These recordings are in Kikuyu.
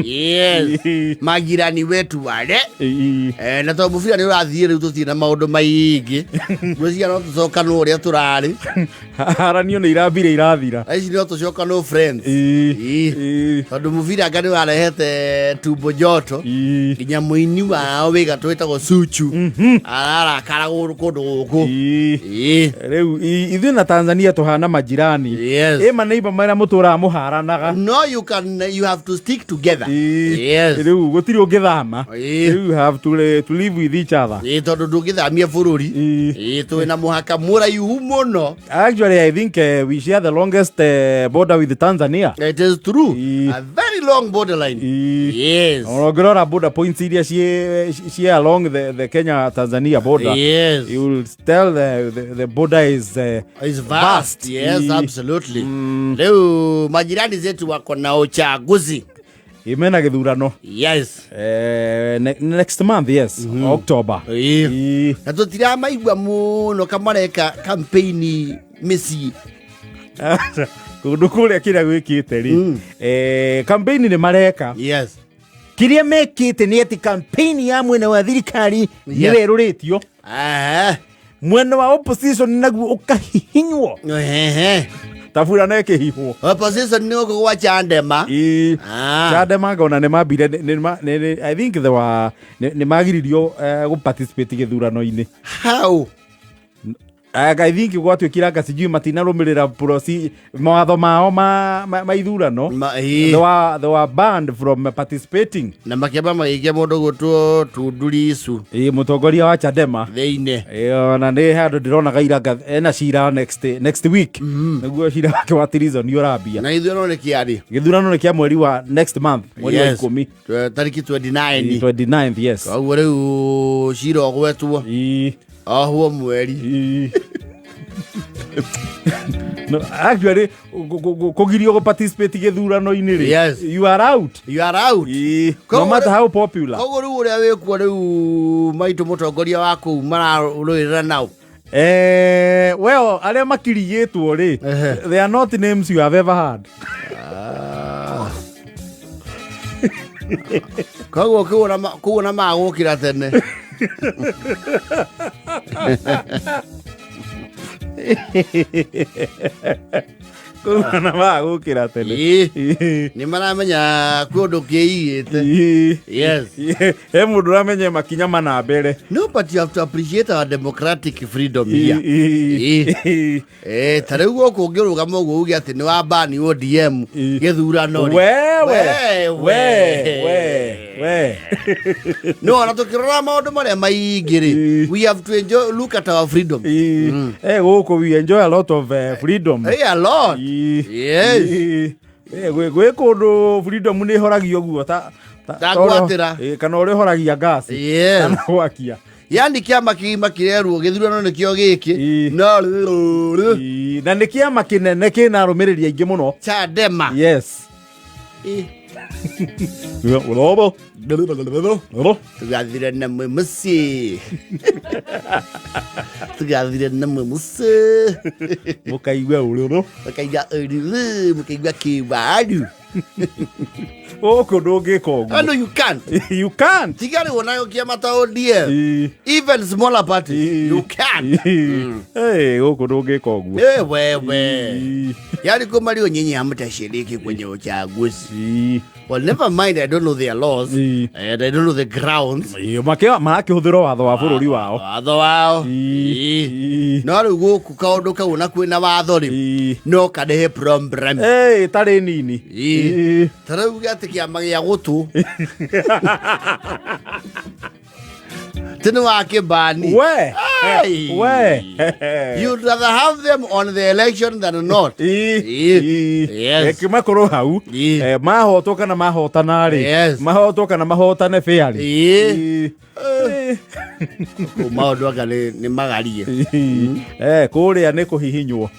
Yes, majirani wetu wale. Na tondũ mũbira nĩ ũrathiĩ rĩu, tũtirĩ na maũndũ maingĩ, ngwĩciria no tũcokanwo ũrĩa tũrarĩ. Haranio nĩ irambire irathira. Thaa ici no tũcokanwo friends. Tondũ mũbira anga nĩ warehete tumbo joto. Nginya mũini wao wĩ gatũ wĩtagwo Suchu ararakara kũndũ gũkũ. Rĩu ithuĩ na Tanzania tũhana majirani. Ĩ maneiba marĩa mũtũraga mũharanaga. No, you have to stick together. Rĩu gũtirĩ ũngĩthama. Rĩu you have to live with each other. Tondũ ndũngĩthamia bũrũri. Twĩ na mũhaka mũraihu mũno. Actually, I think we share the longest border with Tanzania. It is true. A very long borderline. Ona ũngĩrora border points iria ciĩ along the Kenya Tanzania border, you will tell the border is is vast. Yes, absolutely. Rĩu majirani zetu wako na uchaguzi. Mena gĩthurano. Next month, yes, October. Na tũtiramaigua mũno kamareka campaign mĩciĩ. Kũndũ kũrĩa kĩrĩa gwĩkĩte rĩ, campaign nĩ mareka. Kĩrĩa mekĩte nĩ atĩ campaign ya mwena wa thirikari nĩ werũrĩtio, mwena wa opposition naguo ũkahihinywo tabura na ĩkĩhihwo. Opposition nĩ gũkũ gwa Chandema. Chadema ngona nĩ mambire I think they were nĩ magiririo gũ participate gĩthurano-inĩ. How? I think gwatuĩkire anga sijui matinarũmĩrĩra mawatho mao ma ithurano. They were banned from participating. Na makĩamba magĩikia mũndũ gwĩtwo Tundu Lissu. Ĩ, mũtongoria wa Chadema. Thĩinĩ. Ĩ, ona nĩ handũ ndĩronaga iranga ena cira next week, nĩguo cira wake wa treason ũrambia. Na ithurano nĩ kĩarĩ? Gĩthurano nĩ kĩa mweri wa next month, mweri wa 10. Tariki 29. 29th, yes. Koguo rĩu cira ũgwetwo ohwo mweri. No, actually kũgirio gũ participate gĩthurano-inĩ rĩ, you are out. You are out. No matter how popular. Koguo rĩu ũrĩa wĩkuo rĩu maitũ mũtongoria wa kũu mararũĩrĩra nao. Well, arĩa makirigĩtwo rĩ, they are not names you have ever heard. Koguo kũu na magũkĩra tene. Kũu na magũkĩra tene. Nĩ maramenya kũndũ kĩigĩte. He mũndũ ũramenya makinya mana mbere. No, but you have to appreciate our democratic freedom here. Ta rĩu gũkũ ũngĩrũgama ũguo uge atĩ nĩ wa bani ODM gĩthurano rĩ. Wewe. Wewe. We we. No, ona tũkĩrora maũndũ marĩa maingĩ rĩ, we have to enjoy, look at our freedom. Gũkũ we enjoy a lot of freedom. Hey, a lot. Gwĩ kũndũ freedom nĩ ĩhoragio guo Ta ngwatĩra. Kana ũrĩa ũhoragia ngasi kana gwakia. Yani kĩama kĩgima kĩrerwo gĩthurano nĩkĩo gĩkĩ. No Na nĩ kĩama kĩnene kĩna arũmĩrĩri aingĩ mũno. Chadema. Yes. Ũrobo. Tũgathire na mwe mũciĩ, tũgathire na mwe mũciĩ. Mũkaigua ũrũrũ. Mũkaigua ũrũrũ, mũkaigua kĩwaru. Gũkũ ndũngĩka ũguo. No, you can't. You can't. Tiga rĩu onayo kĩama ta ODM, even smaller parties, you can't. Gũkũ ndũngĩka ũguo. Wewe, yani kama leo nyinyi hamtashiriki kwenye uchaguzi. Well, never mind, I don't know their laws and I don't know the grounds. Marakĩhũthĩra watho wa bũrũri wao. Watho wao. No rĩu gũkũ kaũndũ kau na kwĩna watho rĩ, no karehe problem. Ĩtarĩ nini. Ta rĩu gĩatĩ kĩama gĩa gũtũ tĩ nĩ wa kĩbani. We. Ai. We. You'd rather have them on the election than not. Makorwo hau. Mahotwo kana mahotana rĩ, mahotwo kana mahotane fairly. Kũu maũndũ anga nĩ magarie. Kũrĩa nĩ kũhihinywo.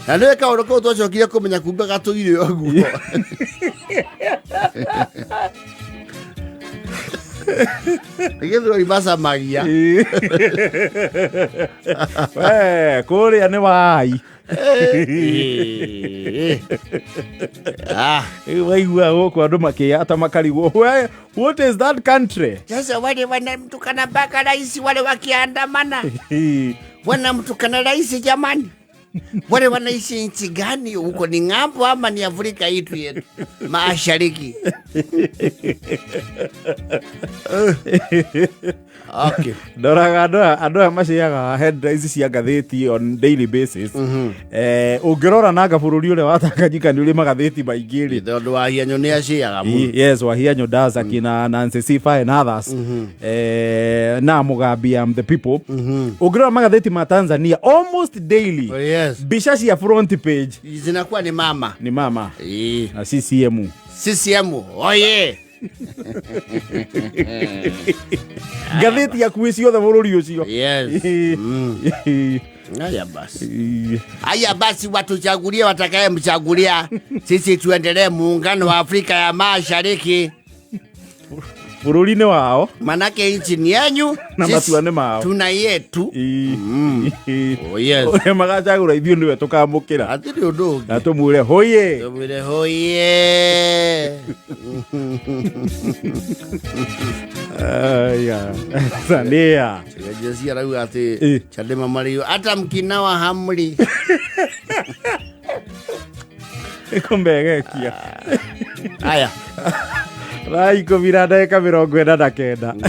Na nĩ kaũndũ kau twacokire kũmenya kumbe gatũire ũguo. Nĩ gĩthweri macamagia. We, kũrĩa nĩ wai. Eh. Ah. Rĩu waigua gũkũ andũ makĩyata makarigwo "What is that country?" Sasa wale wanamtukana mpaka rais, wale wakiandamana wanamtukana rais jamani. Wale wanaishi nchi gani huko? Ni ng'ambo ama ni Afrika yetu yetu mashariki? Okay. Ndoraga andũ aya maciaga headlines cia ngathĩti on daily basis. Ũngĩrora nanga bũrũri ũrĩa wa Tanganyika nĩ ũrĩ magathĩti maingĩ rĩ. Tondũ Wahianyũ nĩ aciaga mũno. Yes, Wahianyũ does, akina Nancy Sifa and others. Na Mugambi am the people. Ũngĩrora magathĩti ma Tanzania almost daily, Oh, yes. mbica cia front page zinakuwa ni mama. Ni mama na CCM. CCM oye. Ngathĩti yakuĩ ciothe bũrũri ũcio. Yes. Haya basi. Haya basi, watuchagulie watakaye mchagulia, sisi tuendelee muungano wa Afrika ya Mashariki, bũrũri-inĩ wao, manake nchi ni yenyu na sisi matua nĩ mao. Tuna yetu. Oh, yes. Ũrĩa magacagũra ithuĩ nĩwe tũkamũkĩra Hatirĩ ũndũ ũngĩ. Na tũmwĩre hoye. Tũmwĩre hoye. Aya, Tanzania. Jesi arauga atĩ Chadema marĩo hata mkinawa hamri. Ĩkũmegekia. Haya. 19:49.